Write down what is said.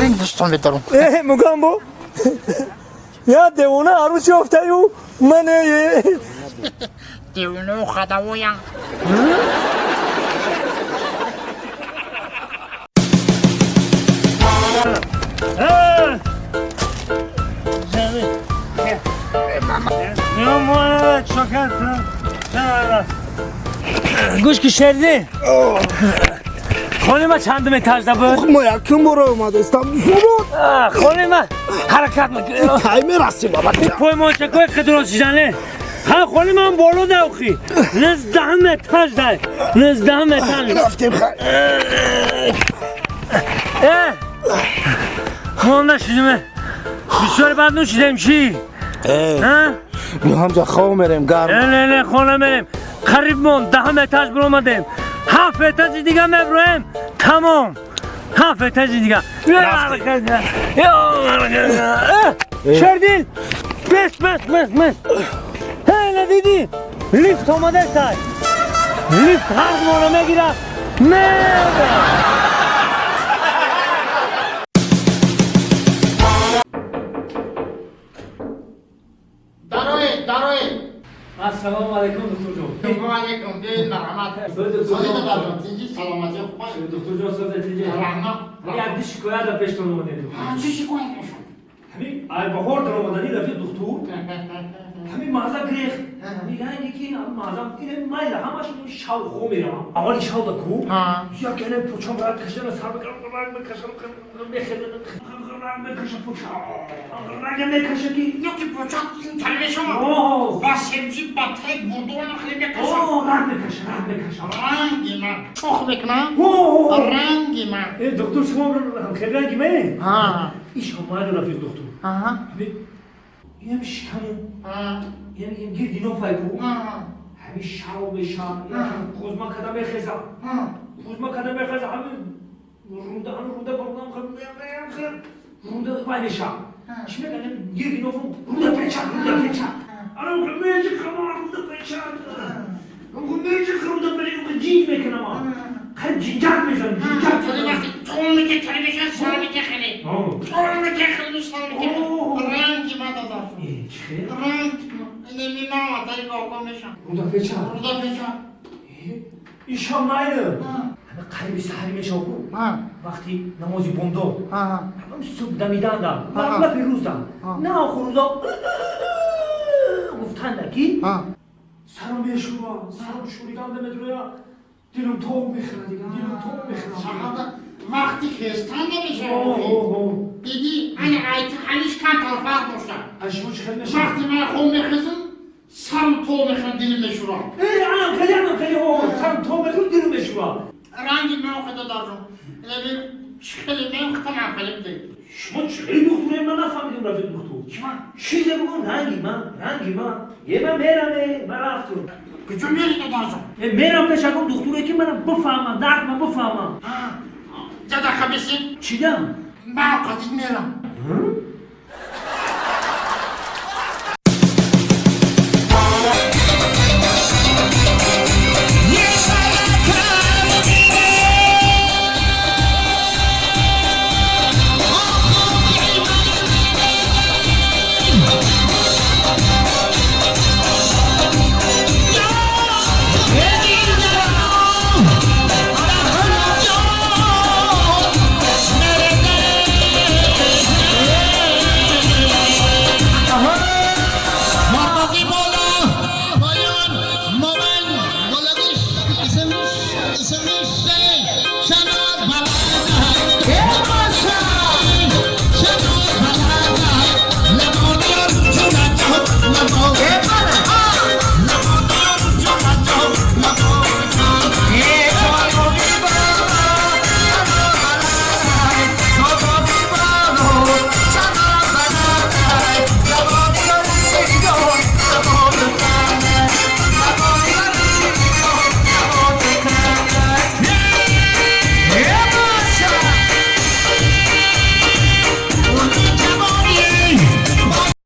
Беҳтарин дӯстон медорам. Э, Мугамбо, я девона арӯс ёфтаю ман. Девонао хадавоям. Гӯш ки, Шердин, хони ма чандум этажда буд? Мо якум бора омадастам, зубод. Хони ма ҳаракат мекунем. Кай мерасим, бабача? Поймончакои қидро шидане. Ха, хони ман боло давхи 19-ум этажда, 19-ум этаж. Рафтем, хай. Э, монда шидиме, бисёри баъд нӯшидем, чӣ? Мо ҳамҷа хоб мерем, гарм. Не, не, не, хона мерем. Қариб мон 10-ум этаж биромадем, ҳафт этажи дига меброем, тамом, ҳафт этажи дига. Шердил, бес, бес, бес, бес. Ҳе, надидӣ, лифт омадастай, лифт ҳар мона мегирад, мебра. Дароед, дароед. Ассалому алайкум, духтурҷон. Ва алайкум, биёед, марҳамат. Сози, дадарҷон, тинҷи, саломатӣ, хуб? Духтурҷон, созатиҷи. Раҳмат. Як ди шикоят да пештон омадем. Чӣ шикоят бошад? Ҳамин ай баҳор даромадани, рафиқ духтур, ҳамин мағза грех меганги ки мағзам ин майла, ҳамаш шав хо меравам, аввали шав да ку як яне пучам рад кашидана сар мекунам, ранг мекашам, ранг мекашам, пучам ранг мекаша ки. Ёки пучам интар мешавад, ба себҷи, ба тег бурдуам хеле мекашам. Ранг мекаша, ранг мекаша. Ранги ман чох мекунам, ранги ман. Э, доктор, шумо хеле ранги ме иш майла, рафиқ духтур. Инам шикаму, инам гирди нофайку, ҳамин шав мешам, хузма када мехезам, хузма када мехезам, ҳамин руда, ҳамин руда бурдам, руда вай мешам, чӣ меган, гирди нофум руда печа, руда печа, ана меҷиқама, руда печа, меҷиқ, руда печа, ҷинҷ мекунам, қариб ҷинҷак мешам, ҷинҷак. Вақти тол меке, меша, сар меке, хеле тол меке, хеле сар меке, ранги ма, додаш, ранг инеми ма атари коко мешам. Руда печа. Руда печа. Ишам майли, ҳама қариби саҳари мешавку, вақти намози бомдод, ҳамам субҳ дамиданда, лапи рӯзда, на охир рӯза гуфтанда ки сарам мешӯра, сарам шӯриданда медроя, дилам тоб мехӯрад, дилам тоб мехӯрад. Вақти хестан намешавад, диди, ана айти ҳамиш камтар фарқ дошта. Шумо чӣ хел мешавад? Вақти ман хоб мехезам, сарам тоб мехӯрад, дилам мешӯрад. Анам хеле, анам хеле, сарам тоб мехӯрад, дилам мешӯрад. Ранги ман худо дарҷон, хеле ман худам хеле бидед. Шумо чӣ хеле духтуре, ман нафаҳмидем, рафиқ духтур, чизе бигӯ. Ранги ман, ранги ман е, ман мераме, ман рафтум. Куҷо мери, додарҷон? Мерам пеш ягон духтуре ки манам бифаҳмам, дард ман бифаҳмам. Ҷадақа бисин. Чидам? Ман қатид мерам.